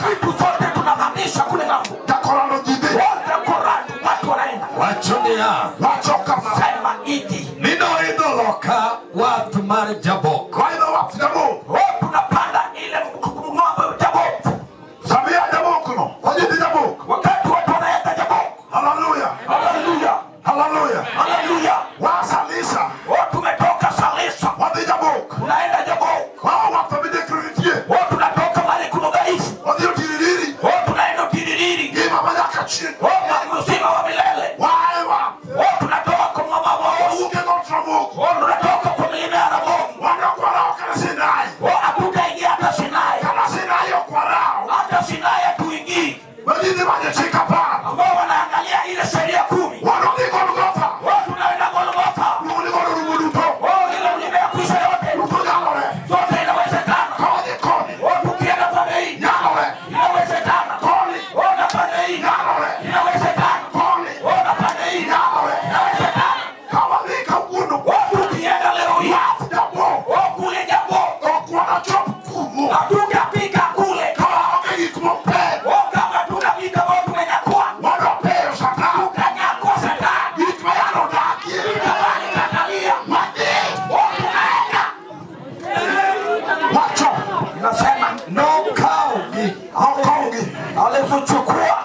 [SPEAKER 5] Vitu zote tunahamisha kule ng'ambo. Wote Korando watu wanaenda.
[SPEAKER 4] Wacho niya
[SPEAKER 5] Sema idi.
[SPEAKER 4] ni noidho loka wath mar Jabok.
[SPEAKER 5] Oh, tunapanda ile ng'ambo ya Jabok. Wakati watu wanaenda Jabok. Haleluya. Haleluya. Oh, tumetoka Salisa. Tunaenda Jabok. Oh, tunatoka mahali kuna udhaifu. Oh, tunaenda Tiririri. Oh, uzima wa milele. Oh, tunatoka kwa mama wa Oh, tunatoka kwa milima ya Ramogi. Oh, hatutaingia hata Sinai. Hata Sinai hatuingii. Ambao wanaangalia ile sheria 10. Oh, tunaenda Golgotha. Oh, ile mlima ya kuisha yote. Zote inawezekana. Oh, tukienda pande hii inawezekana. Oh, na pande hii inawezekana. Oh, na pande hii inawezekana. Oh, tukienda leo hii. Oh, kule Jabok. Hatutafika kule. Oh, kama tunafika oh, tumenyakua. Tutanyakua shetani. Itabaki katalia. Oh, tunaenda. Inasema
[SPEAKER 4] Nokawogi
[SPEAKER 5] alizochukua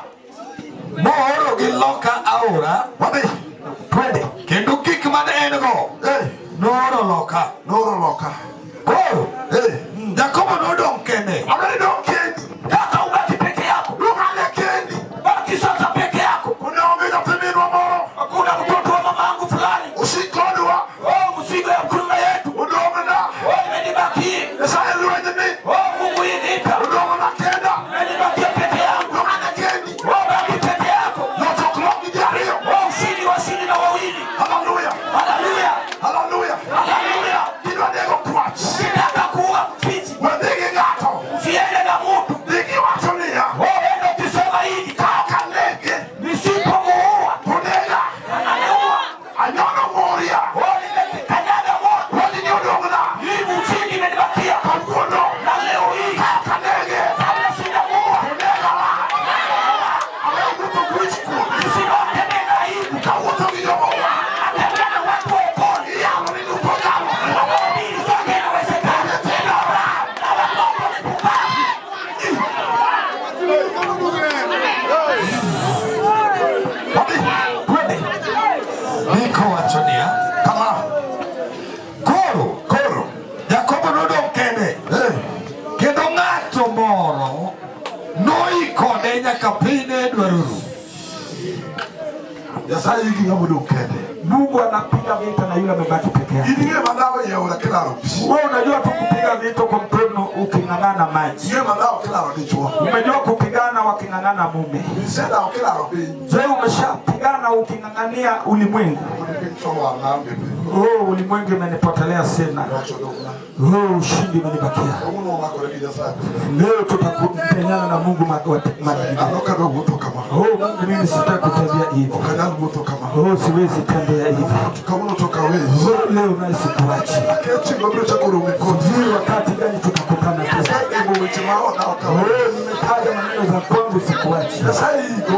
[SPEAKER 4] moorogi loka aora
[SPEAKER 5] twende.
[SPEAKER 4] kendo gik mane en go nooro loka. Koro Jakobo nodong' kende.
[SPEAKER 1] Adwaro ni dong' kendi.
[SPEAKER 5] Nataka ubaki peke yako.
[SPEAKER 1] Dong' kendi.
[SPEAKER 5] Baki sasa peke yako.
[SPEAKER 1] Kuna onge nyathi minwa moro.
[SPEAKER 5] Hakuna mtoto wa mama yangu fulani.
[SPEAKER 1] Osikodwa.
[SPEAKER 5] Oh, mzigo ya mkulima yetu.
[SPEAKER 1] Odong'na.
[SPEAKER 5] Oh, imenibakie.
[SPEAKER 1] Nyasaye lwenyni.
[SPEAKER 5] Oh, Mungu hii vita.
[SPEAKER 1] Odong'na kenda.
[SPEAKER 5] Imenibakia peke yangu.
[SPEAKER 1] Dong' kendi.
[SPEAKER 5] Oh, baki peke yako.
[SPEAKER 1] Loch ok lok gi ji ariyo.
[SPEAKER 5] Oh, ushindi washindi na wawili.
[SPEAKER 1] Hallelujah.
[SPEAKER 5] Haleluya.
[SPEAKER 1] Hallelujah.
[SPEAKER 5] Haleluya.
[SPEAKER 1] Gidwa nego kwach.
[SPEAKER 5] Sitaka kuua mfizi.
[SPEAKER 1] We dhi gi ng'ato.
[SPEAKER 5] Usiende na mtu.
[SPEAKER 1] Dhi giwacho niya.
[SPEAKER 5] Oh, enda ukisema hivi.
[SPEAKER 1] Ka ok anege.
[SPEAKER 5] Nisipomuua
[SPEAKER 1] To nega.
[SPEAKER 5] ananiua.
[SPEAKER 1] Anyono moria.
[SPEAKER 5] Oh, nimekanyaga moto.
[SPEAKER 1] Wachni odong'na.
[SPEAKER 5] Hii ushindi imenibakia.
[SPEAKER 1] Kawuono.
[SPEAKER 5] Na leo hii
[SPEAKER 1] Ka ok anege.
[SPEAKER 5] kabla sijamuua
[SPEAKER 1] To nega la. Awe wuotho gi wich kuot.
[SPEAKER 5] usione nena aibu.
[SPEAKER 1] Kawuotho gi joma owang'.
[SPEAKER 5] Atembea na watu wa ukoo.
[SPEAKER 1] Iyalo ni duto nyalo.
[SPEAKER 5] Hii zote inawezekana.
[SPEAKER 1] Nyithindo ram.
[SPEAKER 5] Na watoto ni pumbavu.
[SPEAKER 1] Wadhi.
[SPEAKER 5] Twende.
[SPEAKER 4] Ndiko wacho niya.
[SPEAKER 1] Kama.
[SPEAKER 4] Koro
[SPEAKER 1] Koro.
[SPEAKER 4] Jakobo nodong' kende.
[SPEAKER 1] Eh.
[SPEAKER 4] Kendo ng'ato moro noi kode nyaka piny ne dwaro ru.
[SPEAKER 1] Nyasaye gi ng'ama odong' kende.
[SPEAKER 5] Mungu anapiga vita na yule amebaki peke yake.
[SPEAKER 1] In ing'e mandhawo e aora kilaro pi.
[SPEAKER 5] Wewe unajua tu kupiga vita kwa mkono uking'ang'ana maji.
[SPEAKER 1] Ing'e mandhawo kilaro dichuo.
[SPEAKER 5] Umejua kupigana waking'ang'ana mume.
[SPEAKER 1] Isedhawo kilaro piny.
[SPEAKER 5] Je, umeshapigana uking'ang'ania ulimwengu?
[SPEAKER 1] Mondo piny to wang' aonge piny.
[SPEAKER 5] Oh, ulimwengu imenipotelea sina.
[SPEAKER 1] Loch odong'na.
[SPEAKER 5] Oh, ushindi umenibakia.
[SPEAKER 1] Kawuono wamakore gi Nyasaye.
[SPEAKER 5] Leo tutakupenyana na Mungu
[SPEAKER 1] An
[SPEAKER 5] magidi.
[SPEAKER 1] ok adwa wuotho kama.
[SPEAKER 5] Oh, Mungu mimi sitaki kutembea hivi.
[SPEAKER 1] Ok anyal wuotho kama.
[SPEAKER 5] Oh, siwezi tembea hivi.
[SPEAKER 1] Kawuono to ok aweyi.
[SPEAKER 5] Oh, leo naye sikuachi.
[SPEAKER 1] Akia chieng' mabiro chako romo e koti.
[SPEAKER 5] Sijui wakati gani tutakutana tena.
[SPEAKER 1] Aseimo weche maona ok aweyi.
[SPEAKER 5] Oh, nimetaja maneno za kwangu sikuachi.
[SPEAKER 1] Nyasaye igo.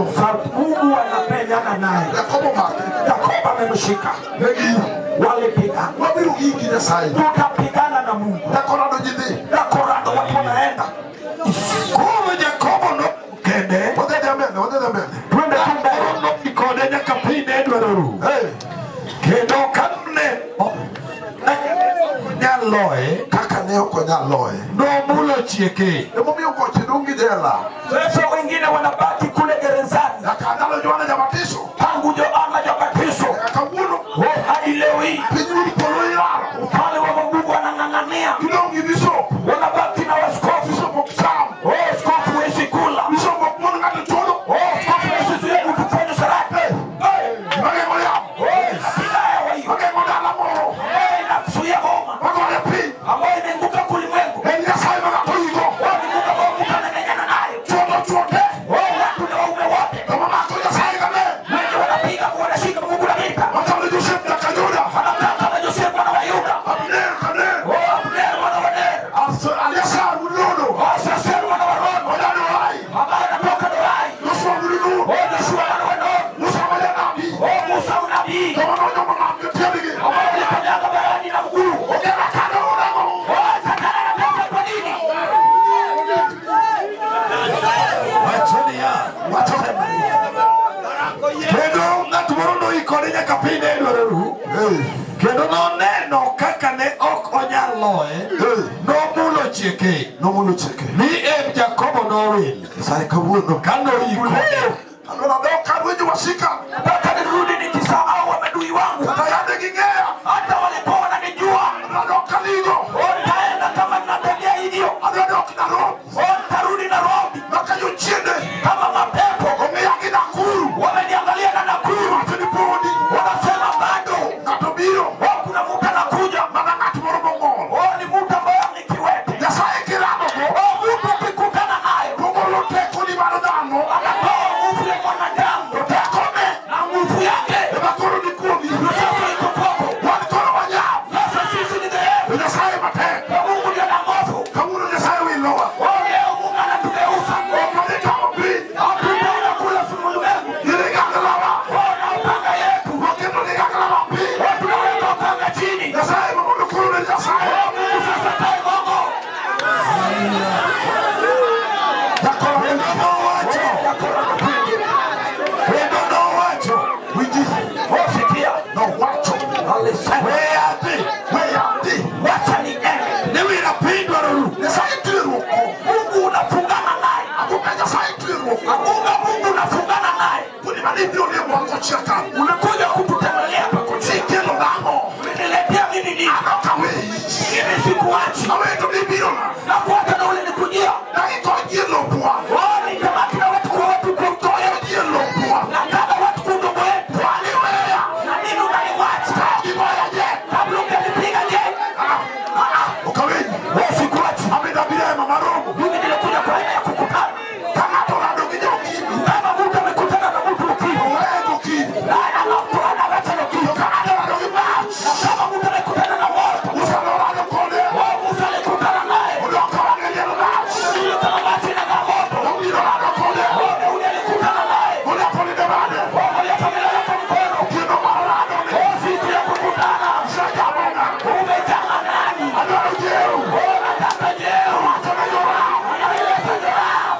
[SPEAKER 5] Mungu anapenyana naye.
[SPEAKER 1] Jakobo make.
[SPEAKER 5] Yakobo amemshika.
[SPEAKER 1] Negi.
[SPEAKER 5] Walipigana.
[SPEAKER 1] Wabiro gi Nyasaye.
[SPEAKER 5] Tutapigana na Mungu.
[SPEAKER 1] Jakorado ji dhi.
[SPEAKER 5] Yakorado watu wanaenda.
[SPEAKER 4] Koro Jakobo nodong' kende.
[SPEAKER 1] Wadhi adhiya mbele, wadhi adhiya mbele.
[SPEAKER 5] Twende tu mbele.
[SPEAKER 4] Moro noi kode nyaka piny ne dwaro ru.
[SPEAKER 1] Hey.
[SPEAKER 4] Kendo kane ok nyal loye,
[SPEAKER 1] Kaka ne ok onyal loye.
[SPEAKER 4] nomulo chieke.
[SPEAKER 1] Emomiyo goche dong' gi jela.
[SPEAKER 5] Sasa wengine wanabaki kule gerezani
[SPEAKER 1] Nyaka ndalo Johana Jabatiso.
[SPEAKER 5] tangu Yohana Jabatiso
[SPEAKER 1] Nyaka kawuono.
[SPEAKER 5] oh, hadi leo hii
[SPEAKER 1] Pinyruodh polo ilaro.
[SPEAKER 5] ufalme wa Mungu wanang'ang'ania,
[SPEAKER 1] Gidong' gi bishop.
[SPEAKER 5] wanabaki na waskofu.
[SPEAKER 1] Bishop ok cham.
[SPEAKER 5] Oh, askofu hawezi kula.
[SPEAKER 1] Bishop ok mon ng'ato chodo.
[SPEAKER 5] Oh, askofu hawezi zuia mtu kufanya sarati.
[SPEAKER 1] Mageng'o yamo.
[SPEAKER 5] Oh, inapiga hewa hiyo.
[SPEAKER 1] Mageng'o dala moro.
[SPEAKER 5] Oh, inazuia homa
[SPEAKER 1] Magore piny.
[SPEAKER 5] ambayo imeanguka kulimwengu.
[SPEAKER 1] En Nyasaye ma ng'ato igo.
[SPEAKER 5] Oh, ni Mungu ambao mtu anamenyana nayo.
[SPEAKER 1] Chuodho chuo te.
[SPEAKER 5] Oh, watu ni waume wote
[SPEAKER 1] Joma mako Nyasaye gaber.
[SPEAKER 5] wenye wanapiga wanashika Mungu na vita,
[SPEAKER 1] Machalo Josef nyaka Juda.
[SPEAKER 5] wanakaa kama Yosefu mwana wa Yuda.
[SPEAKER 1] Abner ka Ner.
[SPEAKER 5] Oh, Abner mwana wa Ner.
[SPEAKER 1] Eleazar wuod Nono.
[SPEAKER 5] Oh, Saseri mwana wa Rono
[SPEAKER 1] Oya Dorai.
[SPEAKER 5] ambaye anatoka Dorai.
[SPEAKER 1] Joshua wuod Nun.
[SPEAKER 5] Oh, Joshua mwana wa Nun.
[SPEAKER 1] Musa ma janabi.
[SPEAKER 5] Oh, Musa unabii
[SPEAKER 1] Joma nonyomo nam gi tiendgi.
[SPEAKER 5] ambao ulikanyaga barani na mguu.
[SPEAKER 1] Ogera kane unang'o.
[SPEAKER 5] Oh, Satani anataka kwa nini?
[SPEAKER 4] Wacho niya.
[SPEAKER 1] Wacho.
[SPEAKER 4] Kendo ng'at moro noi kode nyaka piny ne dwaro ru.
[SPEAKER 1] Hey.
[SPEAKER 4] Kendo noneno kaka ne ok onyal loye.
[SPEAKER 1] Hey.
[SPEAKER 4] Nomulo chieke.
[SPEAKER 1] Nomulo chike.
[SPEAKER 4] Mi em Jakobo nowil.
[SPEAKER 1] Nyasaye kawuono.
[SPEAKER 4] Ka noi kode.
[SPEAKER 1] Adwaro dok kadwenyo wasika.
[SPEAKER 5] Nataka nirudi nikisahau maadui wangu,
[SPEAKER 1] Kata yande ging'eya.
[SPEAKER 5] hata walikuwa wananijua.
[SPEAKER 1] Adwa dok Kaligo.
[SPEAKER 5] Oh, nitaenda kama ninatembea hivyo.
[SPEAKER 1] Adwa dok Nairobi.
[SPEAKER 5] Oh, nitarudi Nairobi
[SPEAKER 1] Maka jochiende.
[SPEAKER 5] kama mapepo
[SPEAKER 1] Ong'iya gi Nakuru.
[SPEAKER 5] wameniangalia na Nakuru,
[SPEAKER 1] Giwacho ni podi.
[SPEAKER 5] wanasema bado.
[SPEAKER 1] Ng'ato biro.
[SPEAKER 5] Oh, kuna mtu anakuja.
[SPEAKER 1] Mana ng'at moro mong'ol.
[SPEAKER 5] Oh, ni mtu ambaye ni kiwete.
[SPEAKER 1] Nyasaye kiramogo.
[SPEAKER 5] Oh, mtu ukikutana naye
[SPEAKER 1] Togolo tekoni mar dhano.
[SPEAKER 5] anatoa nguvu ya mwanadamu
[SPEAKER 1] To tekone.
[SPEAKER 5] na nguvu yake
[SPEAKER 1] Ema koro ni kuomi.
[SPEAKER 5] ndio sasa iko kwako.
[SPEAKER 1] Wan koro wanyap.
[SPEAKER 5] Sasa sisi ni dhehebu
[SPEAKER 1] To Nyasaye matek.
[SPEAKER 5] na Mungu ndiye ana nguvu.
[SPEAKER 1] Kawuono Nyasaye wilowa.
[SPEAKER 5] Oh, leo Mungu anatugeuza.
[SPEAKER 1] Ok wadhi tamo piny.
[SPEAKER 5] Hatutaenda kula ulimwengu.
[SPEAKER 1] Gi liganglana.
[SPEAKER 5] Oh, na upanga yetu.
[SPEAKER 1] Waketo liganglana piny.
[SPEAKER 5] Oh, tunaweka upanga chini.
[SPEAKER 1] Nyasaye ma mondo koro ne Nyasaye.
[SPEAKER 5] Oh, Mungu sasa tae gogo.
[SPEAKER 1] Jakoro
[SPEAKER 4] Kendo nowacho. Kendo nowacho.
[SPEAKER 1] winji.
[SPEAKER 5] Oh, sikia.
[SPEAKER 1] Nowacho.
[SPEAKER 5] Alisema
[SPEAKER 4] Weya dhi.
[SPEAKER 1] Weya dhi.
[SPEAKER 5] wacha niende.
[SPEAKER 4] Ni wira piny dwaro ru.
[SPEAKER 5] Mimi sikuachi. Na kuacha na ulinikujia. Oh, nitabaki na watu kwa watu kwa utoyo. Na kama watu kwa udongo wetu. Na mimi unaniwacha. Kabla ungenipiga je? Wewe sikuachi. Mimi nilikuja kwa aina ya kukutana. Kama mtu amekutana na mtu ukimwi. Na anawacha na ukimwi. Na kama mtu amekutana na moto. Oh, Musa alikutana naye. Yule kama maji na moto. Oh, Daudi alikutana naye. Oh, Goliath amelala mkono. Oh, siku ya kukutana. Umejaa nani? Oh, nataka jeu. Anaeleza Joab.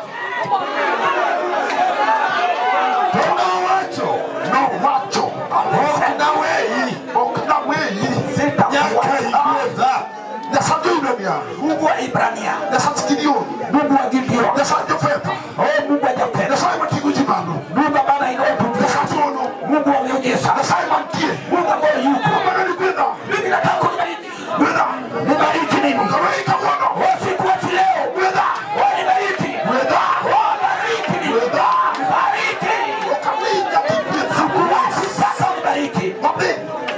[SPEAKER 4] To nowacho ok naweyi nyaka igwedha.
[SPEAKER 5] Mungu wa Ibrania, Mungu wa Gideon, oh Mungu wa Jafet, Mungu Baba inayotukuza, Mungu wa miujiza, Mungu ambaye yuko. Mimi nataka kunibariki, nibariki mimi. Oh, sikuachi leo. Oh, nibariki. Oh, bariki mimi. Bariki. Sikuachi mpaka unibariki.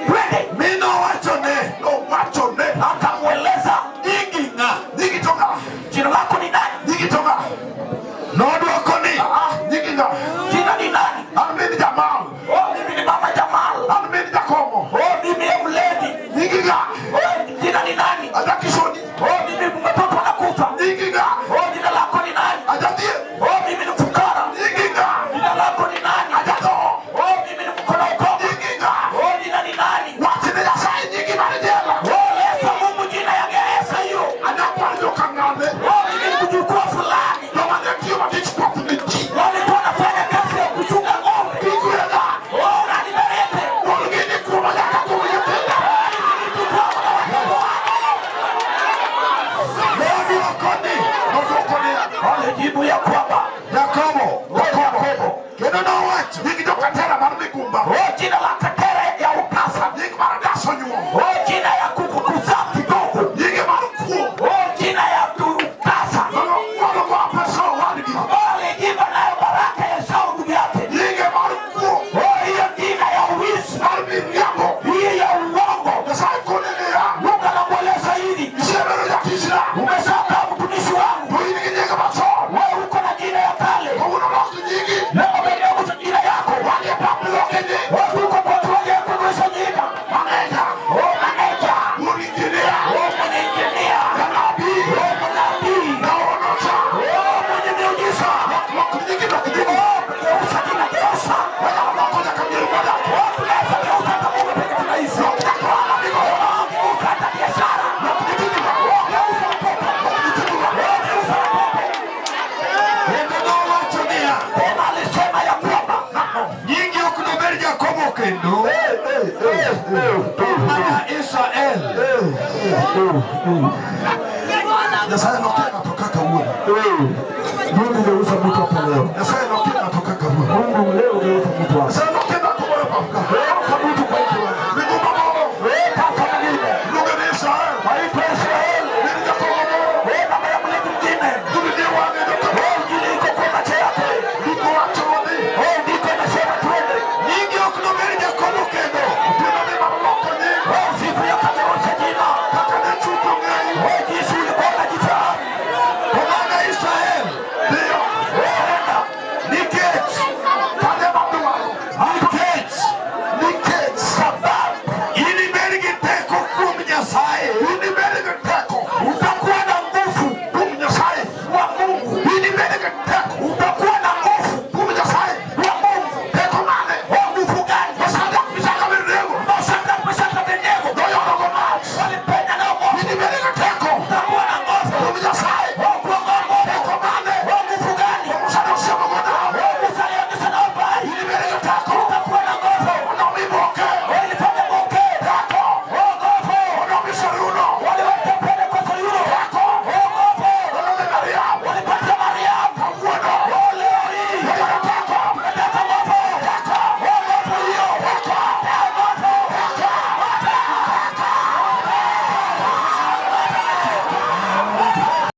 [SPEAKER 5] Twende.
[SPEAKER 4] Mi nowacho ne
[SPEAKER 5] Akamweleza,
[SPEAKER 4] nyingi ng'a?
[SPEAKER 5] jina lako ni nani?
[SPEAKER 4] Nodwoko ni
[SPEAKER 5] Jina ni nani? Oh, mimi ni Mama Jamal. Oh, mimi ni mlevi. Oh, jina ni nani? Oh, mimi mtoto anakufa. Oh, jina lako ni nani? Oh, mimi ni mfukara. Jina lako ni nani? Oh, mimi ni mkono ukoma. Oh, jina ni nani? Oh, lesa Mungu jina ya gereza hiyo. Oh, mimi ni mjukuu fulani. Walikuwa wanafanya kazi ya kuchunga ng'ombe. Oh, unanibariki.
[SPEAKER 4] Nodwoko ni
[SPEAKER 5] Alijibu ya kwamba
[SPEAKER 4] Jakobo.
[SPEAKER 5] Yakobo.
[SPEAKER 4] Kendo nowacho
[SPEAKER 5] Oh, jina la Katera ya ukasa. Oh, jina ya kuku kuzaa kidogo. Oh, jina ya ukasa. Oh, alijiba nayo baraka ya Esau ndugu yake. Oh, hiyo jina ya uwizi. Hiyo ya uongo. Mungu anamweleza hivi. Umeshakaa mtumishi wangu. Wewe uko na jina ya kale. Leo umegeuza jina yako. Wewe uko kwa kiwanja ya kuonyesha jina. Oh, maneja. Oh, mwenye injinia. Oh, mnabii. Oh, mwenye miujiza. Oh, geuza jina, geuza. Oh, tunaweza geuza hata Mungu peke tunaishi. Oh, geuza hata biashara. Oh, geuza mtoto. Oh, geuza mtoto.
[SPEAKER 4] Kendo nowacho niya
[SPEAKER 5] Tena alisema ya kwamba
[SPEAKER 4] nyingi ok nobed Jakobo kendo mana Israel.
[SPEAKER 5] Mungu geuza mtu hapa leo. Mungu leo geuza mtu hapa. Geuza mtu kwa hiki wewe. Weka familia. Waitwa Israeli.